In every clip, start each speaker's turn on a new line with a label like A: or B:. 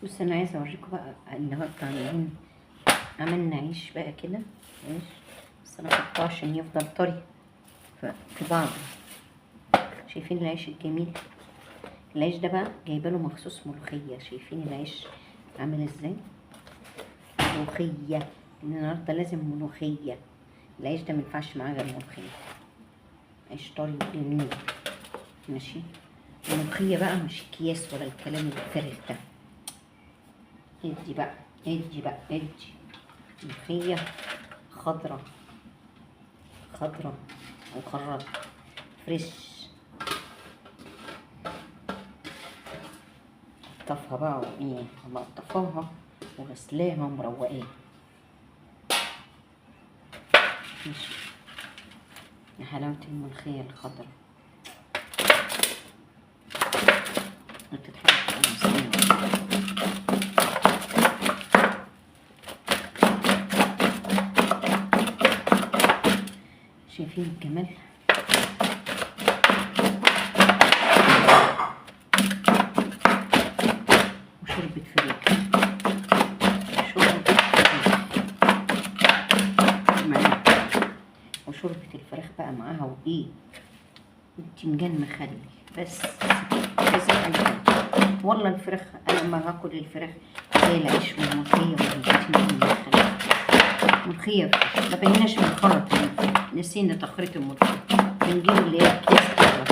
A: بص انا عايزه اوريكم بقى النهارده عاملين، عملنا عيش بقى كده، عيش بس انا حطاه عشان يفضل طري في بعضه. شايفين العيش الجميل؟ العيش ده بقى جايبه له مخصوص ملوخية. شايفين العيش عامل ازاي؟ ملوخية النهارده، لازم ملوخية. العيش ده مينفعش معاه غير ملوخية، عيش طري وجميل. ماشي، الملوخية بقى مش اكياس ولا الكلام الفارغ ده. ادي بقى، ادي بقى، ادي ملوخية خضرة، خضرة وخرط فريش. قطفها بقى وايه، مقطفاها وغسلاها ومروقاها. ماشي، يا حلاوة الملوخية الخضرا بتتحط. شايفين الجمال؟ وشوربة فراخ، شوربة فراخ معاها، وشوربة الفراخ بقى معاها، وايه، وبتنجان مخلل. بس عايزة حاجة والله. الفراخ انا ما هاكل الفراخ زي العيش والملوخية والبتنجان المخلل. ملوخية ما بقيناش بنخرط، نسينا تخريط الملوخية، بنجيب اللي هي الكيس كده.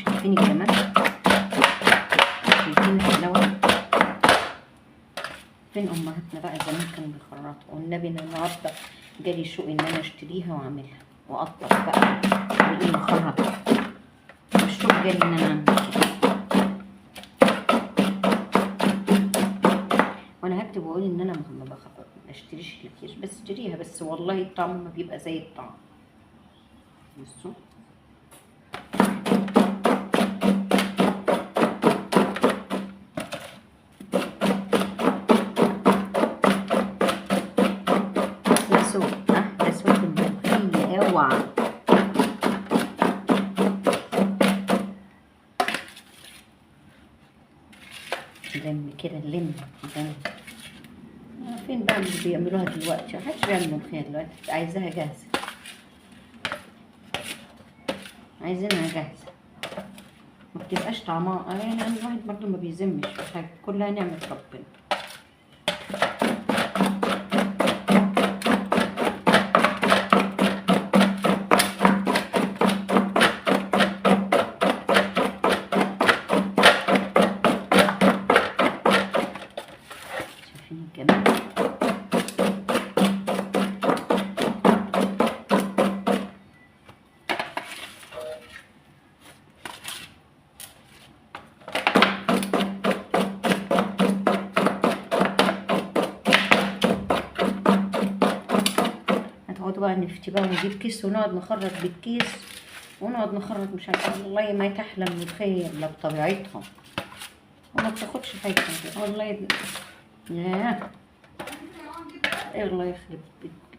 A: شايفين الجمال؟ شايفين الحلاوة؟ فين امهاتنا بقى زمان كانوا بيخرطوا؟ والنبي انا النهارده جالي شوق ان انا اشتريها واعملها واقطف بقى وايه نخرط. الشوق جالي ان انا اعمل كده. وانا هكتب واقول ان انا ما اشتريش الاكياس، بس اشتريها، بس والله الطعم ما بيبقى زي الطعم. بصوا احلى صوت، احلى صوت الملوخية. اوعى لم كده، لم لم. فين بقى اللي بيعملوها دلوقتي؟ محدش بيعمل ملوخية دلوقتي، عايزاها جاهزة، عايزينها جاهزة، ما بتبقاش طعمها. يعني الواحد برضو ما بيذمش في حاجة، كلها نعمة ربنا. شايفين الجمال؟ هتقعدوا بقى نفتي بقى ونجيب كيس ونقعد نخرط بالكيس ونقعد نخرط مش عارفه. والله ما تحلم الملوخية الا بطبيعتها، وما بتاخدش حاجة والله. ياه الله يخرب بيتكم.